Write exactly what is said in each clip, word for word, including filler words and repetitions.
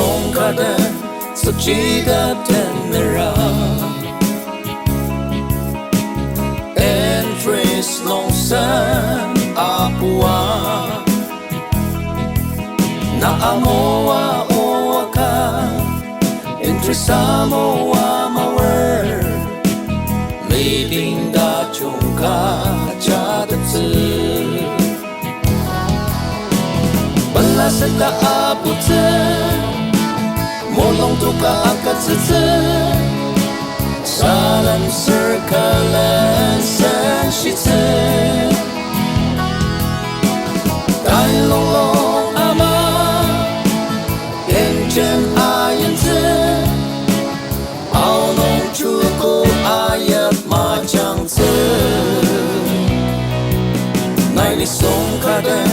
Songkaden tsükchida tenera, entries nung sen apua. Na amoa oaka, entries amoa mawer, meeting tajung ka jatettsü. Pelaseta aputsü, mulung toka akatsütsü, salem circle-en senshitsü. Tailonglong ama, enjen ayentsü, aonung chuku ayat majangtsü. Nai nisung kaden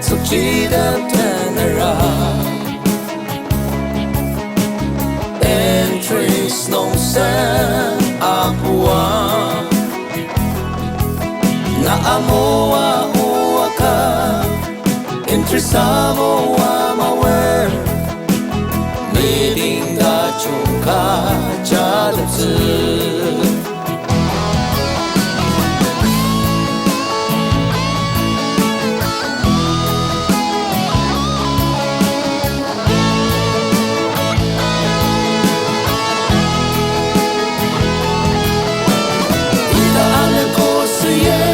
tsükchida tenera, entries nung sen apua. Na amoa oaka, entries amoa mawer, meeting tajung ka jatettsü. Ita aneko süye,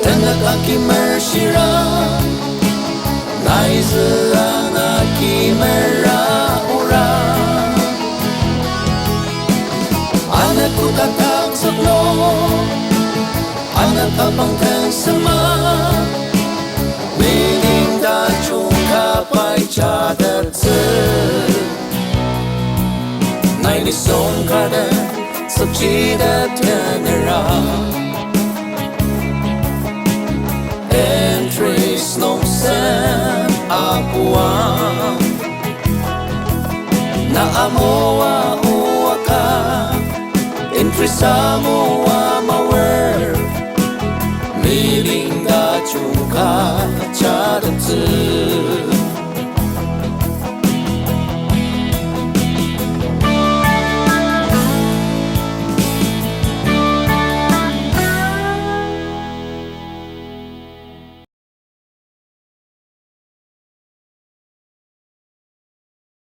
tenük akimer shira, nai zü ana kimera ora. Anü kotak takzük nung, anü kapang tensema, meeting tajung ka pai jatettsü. Nai nisung kaden tsükchida tenera, entries nung sen apua. Na amoa oaka, entries amoa mawer, meeting tajung ka jatettsü.